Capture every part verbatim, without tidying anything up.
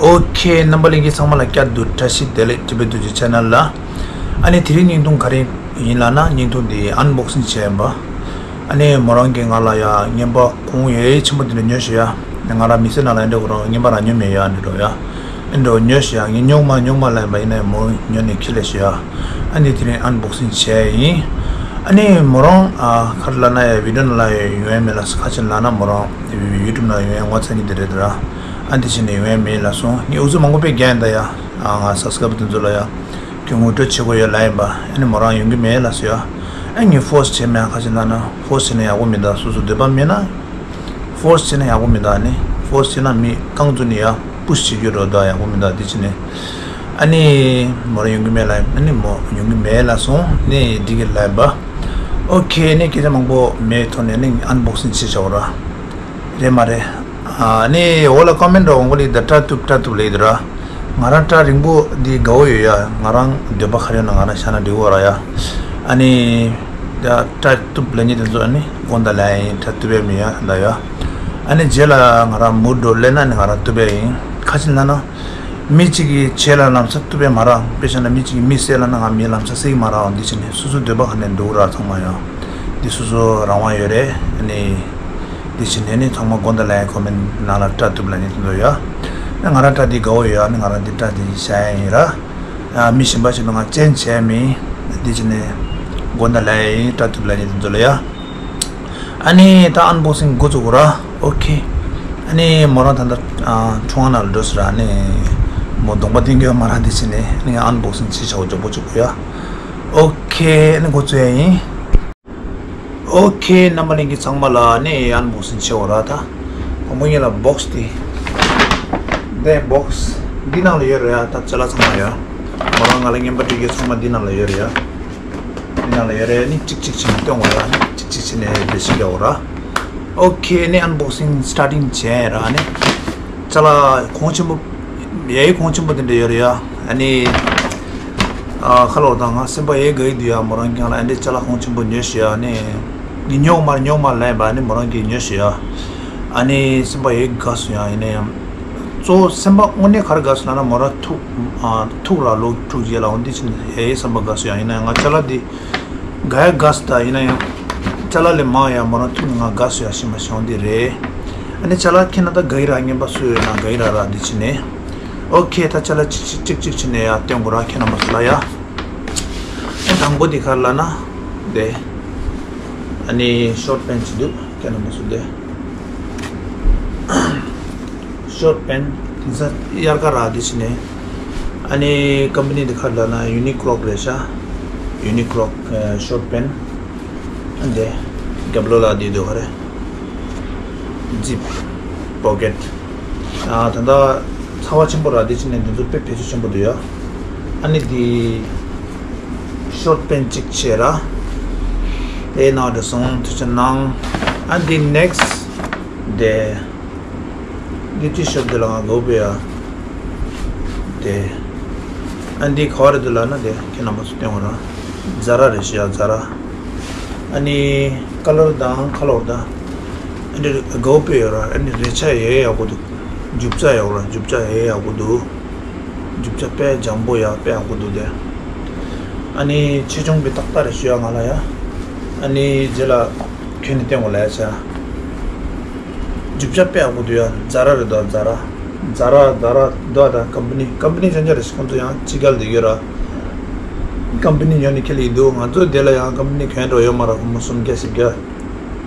ཨོ་ཁེ། རྣམ་པ་ལྷན་རྒྱས་ཚང་མ་ལ་བསྐྱར་དུ་བཀྲ་ཤིས་བདེ་ལེགས། ཊི་བི་རྡོ་རྗེ་ཆེ་ནལ་ལ། ཨ་ནི་དེ་རིང་བརྙན་ཐུང་ག་རེ་ཡིན་ལབ་ན། བརྙན་ཐུང་འདི་ཨན་བོག་སིང་བྱས་ཡིན་པ། ཨ་ནི་མོ་རང་གིས་ང་ལ་ཡ་རྔན་པ་གོང་ཡས་ཆེན་པོ་དེ་འདྲ་ཉོས་ཤག་ཡ། ང་རང་མི་ཚེ་ནང་ལ་ཨེ་འདྲ་ཁོ་རང་རྔན་པ་རག་མྱོང་མེད་ཡ། ཨ་ནི་འགྲོ་ཡ། ཨེ་འགྲོ་ཉོས་ཤག་ཡ། ངས་ཉོ་མ་ཉོ་མ་ལབ་ཡིན་པ། ཡིན་ནའི་མོ་ཉོས་ནས་ཁྱེར་སླེབས་ཤག་ཡ། ཨ་ནི་དེ་རིང་ཨན་བོག་སིང་བྱས་ཡིན། ཨ་ནི་མོ་རང་ཨ་ག་རེ་ལབ་ན་ཡ། བི་ཌི་ཡོ་ནང་ལ་ཡ་ཡོང་ཡ་མེད་ལབ་སོང་། ཁ་ཆེ་ལབ་ན་མོ་རང་ཡུ་ཊུབ་ནང་ཡོང་ཡ་ངོ་ཚ་ནི་དེ་རེད་དེ་ར། ཨ་འདི་བྱས་ནས་ཡོང་ཡ་མེད་ལབ་སོང་། ངས་ཨུ་ཚུགས་མང་པོ་དཔེ་རྒྱག་ཡིན་ད་ཡ། ཨ་ང་སབ་སི་ཀ་རའེབ་དེ་ཚོ་ལ་ཡ་ཁྱོད་ངོ་སྤྲོད་བྱེད་དགོས་ཡོད་ལབ་ཡིན་པ། ཨ་ནི་མོ་རང་ཡོང་གི་མེད་ལབ་སོང་ཡ། ཨ་ངས་ཕོར་སི་བྱས་མེད། ཁ་ཆེ་ལབ་ན་ཕོར་སི་བྱས་ན་ཡག་པོ་མི་འདུག་སོ་སོ་འདོད་པ་མེད་ན། ཕོར་སི་བྱས་ན་ཡག་པོ་མི་འདུག་ཨ་ནི་ཕོར་སི་བྱས་ན་མི་རྐང་བཙུགས་ནས་ཡ་པུ་ཤི་བྱེད་རྒྱུ་འདྲ་བོ་འདུག་ཡག་པོ་མི་འདུག་འདི་བྱས་ནས། ཨ་ནི་མོ་རང་ཡོང་གི་མེད་ལབ་ཡིན། ཨ་ནི་མོ་ཡོང་གི་མེད་ལབ་སོང་། ནི་འགྲིག་གི་ལབ་ཡིན་པ། ཨོ་ཁེ། ནི་སྐད་ཆ་མང་པོ་མེད་ཐོག་ནས་ནི་ཨན་བོག་སིང་བྱས་བྱའོ་ར། རེད་མ་རེད། ཨ་ནི་འོག་ལ་ཀོ་མེན་ཊི་འདྲ་བོ་འོང་གི་ལ་ཡིན་ད། བཀྲ་ཐུབ་བཀྲ་ཐུབ་ལབ་ཡིན་ད་ར། ང་རང་སྐྲ་རིང་པོ་འདི་དགའ་བོ་ཡོད་ཡ། ང་རང་འདོད་པ་ག་རེ་ཡོད་ན་ང་རང་བཞག་ན་འགྲིག་གོ་ར་ཡ། ཨ་ནི་ད་བཀྲ་ཐུབ་ལབ་མཁན་དེ་ཚོ་ཨ་ནི་དགོངས་དག་ལབ་ཡིན། སྐྲ་གཏུབ་ཡ་མེད་ཡ་ད་ཡ། ཨ་ནི་རྗེས་ལ་ང་རང་མུ་ཌི་འདྲ་བོ་སླེབས་ན་ནི་ང་རང་གཏུབ་ཡ་ཡིན། ཁ་ཆེ་ལབ་ན། མི་གཅིག་གིས་ཁྱེད་ལ་ལམ་སང་གཏུབ་པ་མ་རག་དཔེ་བཞག་ན་མི་གཅིག་གིས་མི་བསད་ལབ་ན་ང་མིའི་ལམ་སང་བསད་ཀྱི་མ་རེད། འོ་འདི་བྱས་ནས་སོ་སོའི་འདོད་པ་ག་ནས་འདུག་ར་ཚང་མ་ཡ། འདི་སོ་སོ་རང་དབང་ཡོད་རེད། ཨ་ནི་འདི་བྱས་ནས་ནི་ཚང་མ་དགོངས་དག་ལབ་ཡ། ཀོ་མེན་ཊི་ནང་ལ་བཀྲ་ཐུབ་ལབ་མཁན་དེ་ཚོ་ཡ། ཨ་ང་རང་སྐྲ་འདི་དགའ་བོ་ཡོད་ཡ། ཨ་ནི་ང་རང་འདི་སྐྲ་འདི་བཞག་ཡ་ཡིན་ར། ཨ་མི་གཞན་པ་ཞིག་ལ་ང་ཅན་བྱས་མིན། འདི་བྱས་ནས་དགོངས་དག་ལབ་ཡ་ཡིན། བཀྲ་ཐུབ་ལབ་མཁན་དེ་ཚོ་ལ་ཡ། ཨ་ནི་ད་ཨན་བོག་སིང་འགོ་བཙུགས་ར། ཨོ་ཁེ། ཨ་ནི་མོ་རང་ད་ལྟ་ཨ་ཁྲོམ་ནང་ལ་འགྲོ་སོང་ར། ཨ་ནི་མོ་གདོང་པ་བསྟན་གྱི་ཡོད་མ་རེད། འདི་བྱས་ནས་ཨ་ནི་ཨན་བོག་སིང་བྱེད་བྱའོ། མགྱོགས་པོ་བྱེད་དགོས་ཡ། ཨོ་ཁེ། ཨ་ནི་འགོ་བཙུགས་ཡ་ཡིན། ཨོ་ཁེ། རྣམ་པ་ལྷན་རྒྱས་ཚང་མ་ལ་ཨ་ནི་ཨན་བོག་སིང་བྱེད་འོ་ར། ད་དང་པོ་ངེད་ལ་བོག་སི་དེ། འདི་བོག་སི་འདི་ནང་ལ་ཡོད་རེད་ཡ། ད་ཅ་ལག་ཚང་མ་ཡ། མོ་རང་ང་ལ་རྔན་པ་སྤྲད་མཁན་ཚང་མ་འདི་ནང་ལ་ཡོད་རེད་ཡ། འདི་ནང་ལ་ཡོད་རེད། ཨ་ནི་གཅིག་གཅིག་བྱས་ནས་སྟོན་འོ་ར། ཨ་ནི་གཅིག་གཅིག་བྱས་ནས་འགྲེལ་བཤད་རྒྱག་འོ་ར། ཨོ་ཁེ། ཨ་ནི་ཨན་བོག་སིང་སི་ཊར་ཊིང་བྱས་ར། ཨ་ནི་ཅ་ལག་གོང་ཆེན་པོ། ཡ་ཡི་གོང་ཆེན་པོ་དེ་འདྲ་ཡོད་རེད་ཡ། ཨ་ནི་ཨ་ཁ་ལོ་དང་ང་སེམས་པ་ཡ་ཡི་དགའ་ཡི་འདུག་ཡ། མོ་རང་གིས་ང་ལ་ཨ་འདྲའི་ཅ་ལག་གོང་ཆེན་པོ་ཉོས་ཤག་ཡ། ཨ་ནི་ངས་ཉོ་མ་ཉོ་མ་ལབ་ཡིན་པ། ཨ་ནི་མོ་རང་གིས་ཉོས་ཤག་ཡ། ཨ་ནི་སེམས་པ་ཡ་ཡི་དགའ་སོང་ཡ། ཡིན་ན་ཡང་གཙོ་བོ་སེམས་པ་དངོས་གནས་ག་རེ་དགའ་སོང་ལབ་ན། མོ་རང་ཐུག་ཨ་ཐུག་ར་ལོ་དྲུག་རྗེས་ལ་འོ་འདི་བྱས་ནས་ཡ་ཡི་སེམས་པ་དགའ་སོང་ཡ། ཡིན་ན་ཡང་ང་ཅ་ལག་འདི་དགའ་ཡ་དགའ་སོང་། ད་ཡིན་ན་ཡང་ཅ་ལག་ལས་མང་ཡ་མོ་རང་ཐུག་ནས་ང་དགའ་སོང་ཡ། ཤི་མ་ཤི་འོ་འདི་རེད། ཨ་ནི་ཅ་ལག་ཁྱེར་ན་ད་དགའ་ཡི་ར། རྔན་པ་སུ་ཡོད་ན་དགའ་ཡི་ར་ར། འདི་བྱས་ནས་ཨོ་ཁེ། ད་ཅ་ལག་གཅིག་གཅིག་གཅིག་གཅིག་བྱས་ནས་ཡ་སྟོན་དགོས་ར། ཁྱེད་རྣམ་པ་ཚོ་ལ་ཡ། ཨ་དང་པོ་འདི་ག་རེ་ལབ་ན་དེ། ཨ་ནི་ཤོར་ཊི་པེན་ཅིག་འདུག་ཁྱེད་རྣམ་པ་ཚོ་དེ། ཤོར་ཊི་པེན་དེང་སང་དབྱར་ཁ་ར། འདི་བྱས་ནས་ཨ་ནི་ཀམ་པ་ནི་འདི་ག་རེ་ལབ་ན་ཡུ་ནི་ཀོ་ལོ་རེད་ཤག་ཡུ་ནི་ཀོ་ལོ་ཤོར་ཊི་པེན། ཨ་འདི་རྒྱབ་ལོགས་ལ་འདི་འདུག་ག་རེ། ཛིབ། པོ་ཀེཊ། ཨ་ད་ལྟ་ཚ་བ་ཆེན་པོ་ར། འདི་བྱས་ནས་འདི་ཚོ་དཔེ་བེད་སྤྱོད་ཆེན་པོ་འདུག་ཡ། ཨ་ནི་འདི་ཤོར་ཊི་པེན་ཅིག་བྱས་ར། དེ་ནང་དུ་སོང་། ཐུགས་རྗེ་གནང་། ཨ་འདི་ནེག་སི་ཊི་དེ། འདི་ཊི་ཤར་ཊི་འདི་ལ་ང་དགའ་པོ་ཡ། དེ། ཨ་འདི་ག་བ་རེད་འདུག་ལབ་ན་དེ་ཁྱེད་རྣམ་པ་ཚོ་སྟོན་དགོས་ར། ཛ་ར་རེད་ཤག་ཡ། ཛ་ར། ཨ་ནི་ཀ་ལར་དང་ཁ་ལོར་དང་། ཨ་འདི་དགའ་པོ་ཡོད་ར། ཨ་ནི་རས་ཆ་ཡ་ཡག་པོ་འདུག་རྒྱུ་ཆ་ཡག་པོ་ར། རྒྱུ་ཆ་ཡ་ཡག་པོ་འདུག་རྒྱུ་ཆ་དཔེ་འཇམ་པོ་ཡ། དཔེ་ཡག་པོ་འདུག་དེ། ཨ་ནི་ཆེ་ཆུང་གི་ཏག་ཏག་རེད་ཤག་ཡ། ང་ལ་ཡ། ཨ་ནི་རྗེས་ལ་ཁྱོན་ནས་བསྟན་དགོས་ལབ་ཡ་ཆ། རྒྱུ་ཆ་དཔེ་ཡག་པོ་འདུག་ཡ། ཛ་ར་རེད་འདུག་ཛ་ར། ཛ་ར་ཛ་ར་འདུག་ད་ཀམ་པ་ནི་ཀམ་པ་ནི་ཆ་ཆ་རེད་ཤག་ཁོང་ཚོ་ཡང་ཕྱི་རྒྱལ་འདི་ཡོད་ར། ཀམ་པ་ནི་ཉོ་ནི་ཁེ་ལི་འདུག་ང་ཚོ་དེ་ལ་ཡང་ཀམ་པ་ནི་གྱོན་འགྲོ་ཡོད་མ་ར། སྒོར་མོ་སུམ་བརྒྱ་བཞི་བརྒྱ།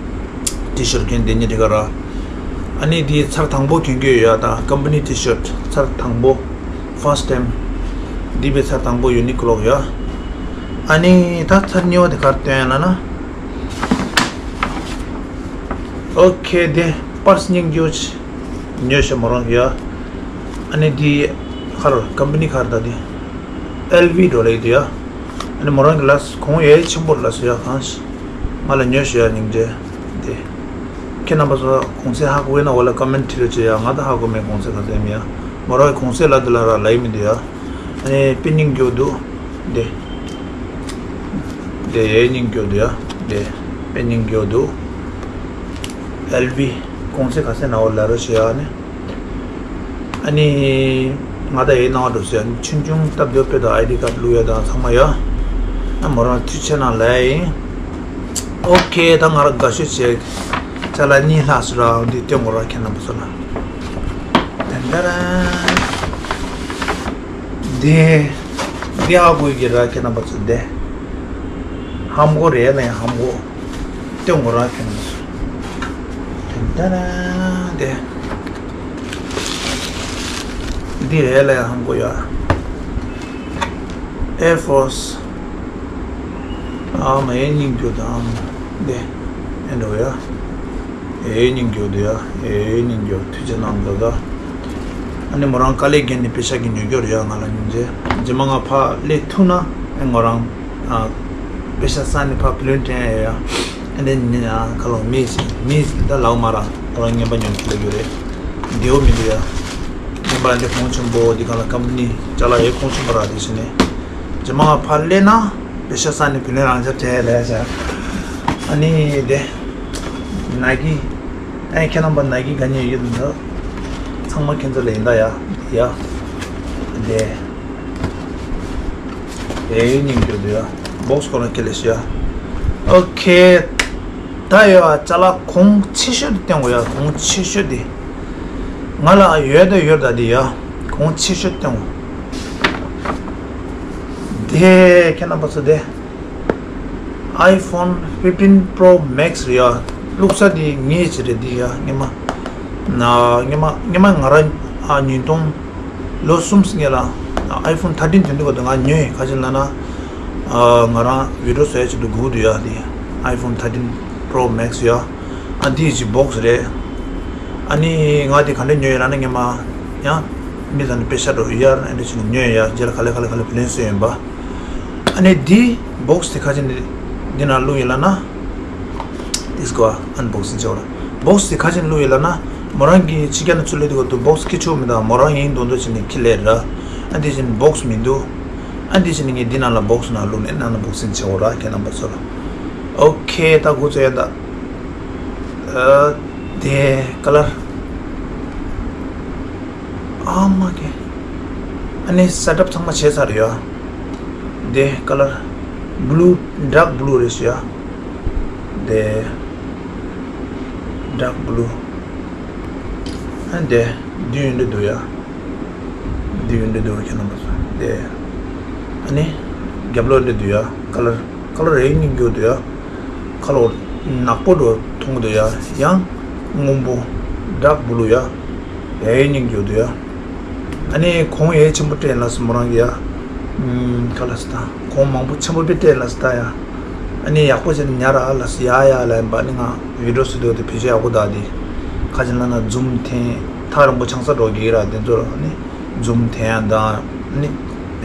ཊི་ཤར་ཊི་གྱོན་དེ་ཉིད་དེ་ག་ར། ཨ་ནི་དེ་ཚར་དང་པོ་གྱོན་གྱི་ཡོད་ཡ། ད་ཀམ་པ་ནི་ཊི་ཤར་ཊི་ཚར་དང་པོ། ཕར་སི་ཊི་ཊའིམ། དེ་བས་ཚར་དང་པོ་ཡུ་ནི་ཀོ་ལོ་ཡ། ཨ་ནི་ད་ཚར་གཉིས་པ་དེ་ག་རེ་སྟོན་ཡ་ལབ་ན། ཨོ་ཁེ། དེ་པར་སི་སྙིང་རྗེ་པོ་ཅིག་ཉོས་ཤག་མོ་རང་གིས་ཡ། ཨ་ནི་དེ་ག་རེ་ཀམ་པ་ནི་ག་རེ་ད་དེ། ཨེལ་ཝི་འདྲ་བོ་ལབ་ཀྱི་འདུག་ཡ། ཨ་ནི་མོ་རང་གིས་ལབ་སོང་། གོང་ཡ་ཆེན་པོ་རེད་ལབ་སོང་ཡ། གང་ཞིག་ང་ལ་ཉོས་ཤག་ཡ། སྙིང་རྗེ་དེ། ཁྱེད་རྣམ་པ་ཚོ་གོང་ཚད་ཧ་གོ་ཡོད་ན་འོག་ལ་ཀོ་མེན་ཊི་བྲིས་རོགས་བྱེད་ཡ། ང་ད་ཧ་གོ་མེད་གོང་ཚད་ག་ཚད་ཡིན་ཡ། མོ་རང་གིས་གོང་ཚད་ལབ་དེ་ལ་ར་ལབ་ཡི་མི་འདུག་ཡ། ཨ་ནི་དཔེ་སྙིང་རྗེ་པོ་འདུག་དེ། དེ་ཡ་སྙིང་རྗེ་པོ་འདུག་ཡ། དེ་དཔེ་སྙིང་རྗེ་པོ་འདུག་ཨེལ་ཝི་གོང་ཚད་ག་ཚད་ན་འོག་ལ་རོགས་བྱེད་ཡ། ཨ་ནི། ཨ་ནི་ང་ད་ཡའི་གནང་བ་འགྲོ་ཟེར་ཆུང་ཆུང་སྟབས་བདེ་པོ་དང་ཨའི་ཌི་ཀར་བླུག་ཡ་དང་ཚང་མ་ཡོད། ཨ་མོ་རང་ཐུགས་ཆེ་གནང་ལ་ཡིན། ཨོ་ཁེ། ད་ང་རང་དགའ་ཤོས་བྱས། ཅ་ལག་གཉིས་ལྷག་སུ་ར་འདི་སྟོན་དགོས་ར་ཁྱེད་རྣམ་པ་ཚོ་ལ། དན་ད་ར། འདི་འདི་ཧ་གོ་གི་ར་ཁྱེད་རྣམ་པ་ཚོ་འདི། ཧམ་གོ་རེད་ལ་ཡང་ཧམ་གོ། སྟོན་དགོས་ར་ཁྱེད་རྣམ་པ་ཚོ། དན་ད་ར་འདི། འདི་རེད་ལ་ཡང་ཧམ་གོ་ཡ། Air Force། ཨ་མ་ཡའི་སྙིང་རྒྱུ་དང་འདི་ཨེ་འགྲོ་ཡ། ཡའི་སྙིང་རྒྱུ་འདི་ཡ། ཡའི་སྙིང་རྒྱུ་ཐུགས་རྗེ་གནང་འདུག་ད། ཨ་ནི་མོ་རང་དཀའ་ལས་བརྒྱབ་ནས་པེ་ཤག་གི་ཉོ་རྒྱུ་རེད་ཡ། ང་ལ་སྙིང་རྗེ། རྗེས་མ་ང་ཕར་སླེབས་ཐུབ་ན་ཨེ་ང་རང་ཨ་པེ་ཤག་བསགས་ནས་ཕར་བུ་ལོན་སྤྲད་ཡ་ཡ། ཨ་ནི་ནི་ཨ་ཁ་ལོ་མི་ཞིག་མི་ཞིག་ད་ལའོ་མ་ར་ཁོ་རང་ངན་པ་ཉོ་ཐུབ་ལ་རྒྱུ་རེད། བདེ་བོ་མི་འདུག་ཡ། ངན་པ་འདི་གོང་ཆེན་པོ་འདི་གང་ལ་ཀམ་པ་ནི་ཅ་ལག་ཡའི་གོང་ཆེན་པོ་ར་དེ་བྱས་ནས། རྗེས་མ་ང་ཕར་སླེབས་ན་པེ་ཤག་བསགས་ནས་བུ་ལོན་རང་འཇགས་སྤྲད་ལས་བྱ། ཨ་ནི་དེ། ནའི་ཀི། ཨེ་ཁྱེད་རྣམ་པ་ནའི་ཀི་ག་ཉེ་ཡོད་འདུག་ཚང་མ་ཁྱེད་ཚོ་ལ་ཡིན་ད་ཡ། ཡ། དེ། དེ་ཡའི་སྙིང་རྒྱུ་འདི་ཡ། སྦོག་སི་ཁོ་ན་ཁེ་ལེ་ཤི་ཡ། ཨོ་ཁེ། ད་ཡོད་ཨ་ཅ་ལག་གོང་ཆེ་ཤོས་དེ་སྟོན་དགོས་ཡ། གོང་ཆེ་ཤོས་དེ། ང་ལ་ཡོད་དོ་ཡོད་ད་དེ་ཡ། གོང་ཆེ་ཤོས་སྟོན་དགོས། དེ་ཁྱེད་རྣམ་པ་ཚོ་དེ། iPhone fifteen Pro Max རེད་ཡ། བླུགས་ས་དེ་ངའི་ཅི་རེད་དེ་ཡ། སྔོན་མ། ན་སྔོན་མ་སྔོན་མ་ང་རང་ཨ་ཉིས་སྟོང་ལོ་གསུམ་སྔོན་ལ་iPhone thirteen ཐོན་དུས་སྐབས་དུ་ང་ཉོས་ཡིན། ག་ཅི་ལབ་ན་ཨ་ང་རང་བི་ཌི་ཡོ་བཟོ་ཡ་ཆེད་དུ་སྒུག་འདུག་ཡ། དེ་iPhone thirteen Pro Max ཡ། ཨ་འདི་ཅི་སྦོག་སི་རེད། ཨ་ནི་ང་དེ་ག་འདྲ་ཉོས་ཡོད་ལབ་ན་སྔོན་མ་ཡང་མི་དང་ནི་པེ་ཤ་འགྲོ་ཡ་ཨ་འདྲ་བྱས་ནས་ཉོས་ཡ། རྗེས་ལ་ག་ལེ་ག་ལེ་ག་ལེ་བུ་ལོན་སོན་ཡིན་པ། ཨ་ནི་འདི་སྦོག་སི་དེ་ཁ་ཅིག་འདི་འདི་ནང་བླུགས་ཡིན་ལབ་ན། དིས་ཀོ་ཨན་བོག་སིང་བྱས་པ་རེད། སྦོག་སི་དེ་ཁ་ཅིག་བླུགས་ཡིན་ལབ་ན། མོ་རང་གིས་ཕྱི་རྒྱལ་ནས་ཚུར་སླེབས་དུས་སྐབས་དུ་སྦོག་སི་ཁྱེར་ཆོག་མི་འདུག་མོ་རང་ཡིན་མདོག་མདོག་བྱས་ནས་ཁྱེར་སླེབས་ར། ཨ་འདི་བྱས་ནས་སྦོག་སི་མི་འདུག་ཨ་འདི་བྱས་ནས་ངས་འདི་ནང་ལ་སྦོག་སི་ནང་བླུགས་ནས་ནང་ལ་བོག་སིང་བྱས་པ་རེད་ཁྱེད་རྣམ་པ་ཚོ་ལ། ཨོ་ཁེ། ད་འགོ་ཚུགས་ཡ་ད། ཨ་དེ་ཀ་ལར། ཨ་མ་ཀེ། ཨ་ནི་སེ་ཊབ་ཚང་མ་བྱས་ཚར་ཡོད། དེ་ཀ་ལར་བླུ། ཌརྐ་བླུ་རེད་ཟེར་ཡ། དེ་ཌརྐ་བླུ། ཨ་དེ་འདི་ཡོད་འདྲ་འདུག་ཡ། འདི་ཡོད་འདྲ་འདུག་ཁྱེད་རྣམ་པ་ཚོ། དེ་ཨ་ནི་རྒྱབ་ལོགས་འདྲ་འདུག་ཡ། ཀ་ལར་ཀ་ལར་རེ་གཉིས་འགྱུར་འདུག་ཡ། ཁ་ལོ་ནག་པོ་འགྲོ་མཐོང་གི་འདུག་ཡ། ཡང་སྔོན་པོ་ཌརྐ་བླུ་ཡ། ཡ་ཡ་གཉིས་འགྱུར་འདུག་ཡ། ཨ་ནི་གོང་ཡ་ཆེན་པོ་སྤྲད་ལ་སི་མོ་རང་གི་ཡ། ཁ་ལ་སི་ད་གོང་མང་པོ་ཆེན་པོ་པི་སྤྲད་ལ་སི་ད་ཡ། ཨ་ནི་ཡག་པོ་བྱས་ནས་ཉར་ཨ་ལ་སི་ཡ་ཡ་ལ་ཡིན་པ། ཨ་ནི་ང་བི་ཌི་ཡོ་སི་དུ་དེ་བེད་སྤྱོད་ཡག་པོ་ད་དེ། ཁ་ཅིག་ལ་ན་ཛུམ་འཐེན་ཐག་རིང་པོ་ཆང་ས་འགྲོ་གི་ར། དེ་ཚོ་ཨ་ནི་ཛུམ་འཐེན་ཡ་ད་ཨ་ནི་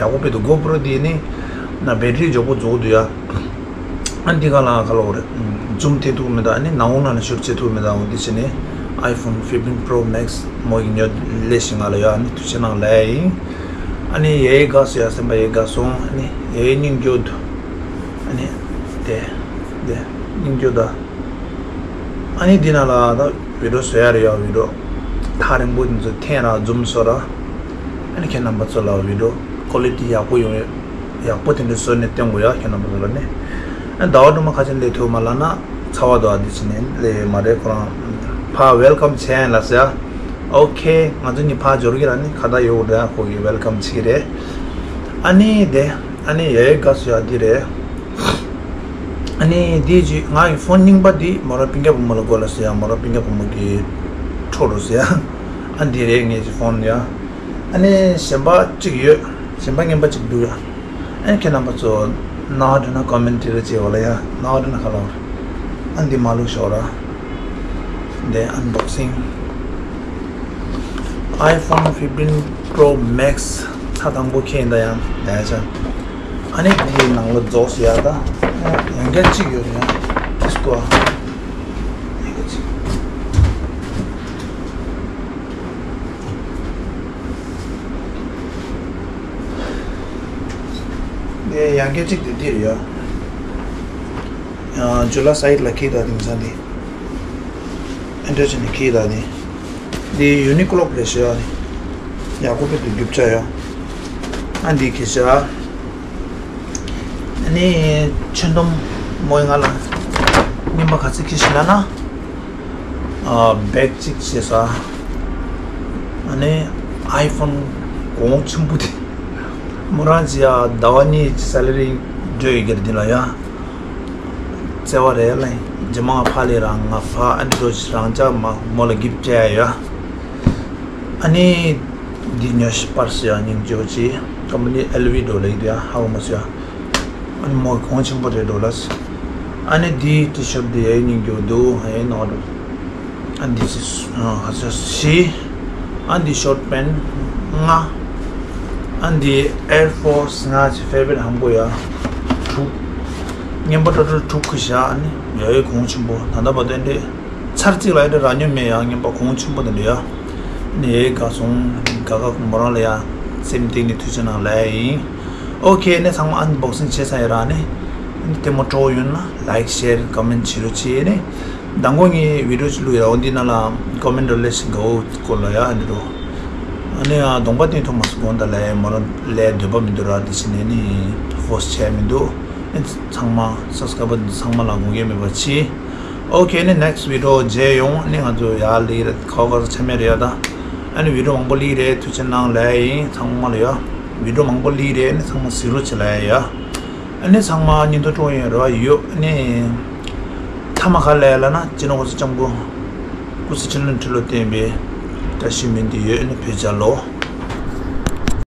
ཡག་པོ་པི་དུ་གོ་པྲོ་དེ་ནི་ན་བེ་ཊི་རི་མགྱོགས་པོ་རྫོགས་འདུག་ཡ། ཨ་འདི་ག་ལ་ག་ལ་འོ་རེད། ཛུམ་ཐེབས་ཐུབ་མི་འདུག་ཨ་ནི་ནང་འོང་ནང་ལ་ཤུགས་ཆེ་ཐུབ་མི་འདུག་འོ་འདི་བྱས་ནས་ཨའི་ཕོན་ཕིབ་ཊིན་པྲོ་མེག་སི་མོ་ཡིན་ཉོ་ལས་ཤིག་ང་ལ་ཡ། ཨ་ནི་ཐུགས་ཆེ་གནང་ལ་ཡིན། ཨ་ནི་ཡའི་དགའ་སོ་ཡ་སེམས་པ་ཡའི་དགའ་སོང་། ཨ་ནི་ཡའི་སྙིང་རྗེ་འདུག་ཨ་ནི་དེ་དེ་སྙིང་རྗེ་ད། ཨ་ནི་འདི་ན་ལ་ད་བི་ཌི་ཡོ་བཟོ་ཡ་རེད་ཡ། བི་ཌི་ཡོ་ཐག་རིང་པོ་འདི་ཚོ་འཐེན་ར་ཛུམ་བཟོ་ར། ཨ་ནི་ཁྱེད་རྣམ་པ་ཚོ་ལ་བི་ཌི་ཡོ་ཀོ་ལི་ཊི་ཡག་པོ་ཡོང་ཡ། ཡག་པོ་དེ་འདྲ་བཟོས་ནས་སྟོན་དགོས་ཡ་ཁྱེད་རྣམ་པ་ཚོ་ལ་ནི། ཨ་ཟླ་བ་དུ་མ་ཁ་ཆེན་ལས་ཐུབ་མ་ལ་ན་ཚ་བ་དོ་ཨ་འདི་ཕྱིན་ནས་ལས་མ་རེད། ཁོ་རང་ཕ་ཝེལ་ཀམ་བྱས་ཡིན་ལ་ཟེར་ཡ། ཨོ་ཁེ། ང་ཚོ་གཉིས་ཕ་འབྱོར་གི་ར་ནི་ཁ་བརྡ་ཡོད་རེད། ཁོ་གི་ཝེལ་ཀམ་བྱེད་ཀྱི་རེད། ཨ་ནི་དེ་ཨ་ནི་ཡའི་དགའ་སོ་ཡ་འདི་རེད། ཨ་ནི་འདི་ཅི་ང་གི་ཕོན་རྙིང་པ་འདི་མོ་རང་སྤུན་ཀྱག་བུ་མོ་ལ་དགོས་ལ་ཟེར་ཡ། མོ་རང་སྤུན་ཀྱག་བུ་མོ་གི་འཕྲོ་རུ་ཟེར་ཡ། ཨ་འདི་རེད་ངའི་ཅི་ཕོན་ཡ། ཨ་ནི་གཞན་པ་གཅིག་ཡོད། གཞན་པ་རྔན་པ་གཅིག་འདུག་ཡ། ཨ་ནི་ཁྱེད་རྣམ་པ་ཚོ་ན་བ་འདྲ་ན་ཀོ་མེན་ཊི་རེ་བྱེད་འོ་ལ་ཡ། ན་བ་འདྲ་ན་ཁ་ལོར། ཨ་འདི་མ་ལུག་ཤོག་ར། འདི་ཨན་བོག་སིང་། ཨའི་ཕོན་ཕིབ་ཊིན་པྲོ་མེག་སི་ཚ་དང་པོ་ཁྱེད་ཡིན་ད་ཡང་ལས་ཆ། ཨ་ནི་འདིའི་ནང་ལ་རྫོགས་སུ་ཡ་ད། ཡང་བསྐྱར་གཅིག་ཡོད་རེད་ཡ། ཏིས་ཀོ་ཨ། ཡང་བསྐྱར་གཅིག་འདི་ཡང་བསྐྱར་གཅིག་འདི་འདི་རེད་ཡ། ཇུ་ལ་སའིཌ་ལ་ཁྱེད་ད་དེང་སང་འདི། ཨེ་འདྲ་བྱས་ནས་ཁྱེད་ད་འདི། འདི་ཡུ་ནི་ཀློ་རེད་ཤག་ཡ་ནི། ཡག་པོ་དཔེ་དུ་རྒྱུ་ཆ་ཡོད། ཨ་འདི་ཁྱེར་ཤག་ཨ་ནི་ཁྱོན་བསྡོམས་མོས་ང་ལ་རྔན་པ་ག་ཚོད་ཁྱེར་ཤག་ལབ་ན། ཨ་བེག་གཅིག་བྱས་ས། ཨ་ནི་ཨའི་ཕོན་གོང་ཆེན་པོ་དེ། མོ་རང་ཅི་ཡ་ཟླ་བ་གཉིས་ཀྱི་སེ་ལ་རི་འགྲོ་ཡི་གེར་འདི་ལ་ཡ། བརྩེ་བ་རེད་ལ། རྗེས་མ་ཕ་ལས་རང་ང་ཕ་ཨ་འདྲ་ཞིག་རང་ཅག་མ་མོ་ལ་གིབ་སྤྲད་ཡ་ཡ། ཨ་ནི་འདི་ཉོ་ཤི་པར་སི་ཡ་སྙིང་རྗེ་ཅི། ཀམ་པ་ནི་ཨེལ་ཝི་འགྲོ་ལ་ཡི་དུ་ཡ་ཧ་གོ་མ་སི་ཡ། ཨ་ནི་མོ་གོང་ཆེན་པོ་རེད་འགྲོ་ལ་སི། ཨ་ནི་འདི་ཊི་ཤར་འདི་ཡ་སྙིང་རྗེ་འདུག་ཧ་ཡེ་ནོ་འགྲོ། ཨ་འདི་སི་ཧ་ས་སི། ཨ་འདི་ཤོར་ཊི་པེན་ལྔ། ཨ་འདི་ཨེར་ཕོར་སི་ལྔ་ཅི་ཕེ་ཝ་རི་ཊི་ཧམ་པོ་ཡ། དྲུག་རྔན་པ་ཊོ་ཊལ་དྲུག་ཁུ་ཤ་ཨ་ནི་ཡ་ཡེ་གོང་ཆེན་པོ་ད་ལྟ་བར་དོན་འདི། ཚར་གཅིག་ལ་ཡ་དེ་ར་ཉོ་མེད་ཡ་རྔན་པ་གོང་ཆེན་པོ་དེ་འདྲ་ཡ། ནི་ཡེ་དགའ་སོང་དགའ་དགའ་མོ་རང་ལ་ཡ་སེམས་གཏིང་ནས་ཐུགས་རྗེ་གནང་ལབ་ཡིན། ཨོ་ཁེ་ནི་ཚང་མ་ཨན་བོག་སིང་བྱས་ཚར་ཡ་ར་ནི། ནི་དེ་མོ་སྤྲོ་བོ་ཡོད་ན་ལའིག་ཤེར་ཀོ་མེན་བྱེད་རོགས་བྱེད་ནི། མདང་དགོང་ངས་བི་ཌི་ཡོ་ཅིག་བླུགས་ཡ་འོ་འདི་ནང་ལ་ཀོ་མེན་ཊི་རེ་ལེ་ཤི་དགའ་བོ་སྐོར་ལ་ཡ་འདི་རོ། ཨ་ནི་ཡ་གདོང་པ་སྟོན་ཐུབ་མ་སོང་དགོངས་དག་ལབ་ཡ་མོ་རང་ལས་འདོད་པ་མི་འདུག་ར་དེ་བྱས་ནས་ནི་ཕོ་སི་ཊི་བྱས་མི་འདུག་ཨ་ནི་ཚང་མ་སབ་སི་ཀ་རའིབ་ཚང་མ་ལ་དགོངས་འགལ་མེད་པ་བྱེད། ཨོ་ཁེ་ནི་ནེག་སི་ཊི་བི་ཌི་ཡོ་མཇལ་ཡོང་། ནི་ང་ཚོ་ཡར་ལི་རེད་ཁ་བ་ཁ་ས་ཆ་མེད་རེད་ཡ་ད། ཨ་ནི་བི་ཌི་ཡོ་མང་པོ་ལི་རེད་ཐུགས་རྗེ་གནང་ལབ་ཡིན་ཚང་མ་ལ་ཡ། བི་ཌི་ཡོ་མང་པོ་ལི་རེད་ནི་ཚང་མ་གཟིགས་རོགས་བྱེད་ལབ་ཡ། ཨ་ནི་ཚང་མ་སྙིང་ཐག་སྤྲོ་ཡིན་རེ་བ་ཡོད་ནི། ཐ་མ་ཁ་ལས་ལ་ན་ཅི་ནོ་གོ་ས་ལྕམ་སྐུ། སྐུ་ཚེ་ཁྲི་ལོ་ཁྲི་ལོ་བརྟན་པའི་བཀྲ་ཤིས་སྨོན་འདུན་ཡོད་ནི་བོད་རྒྱལ་ལོ།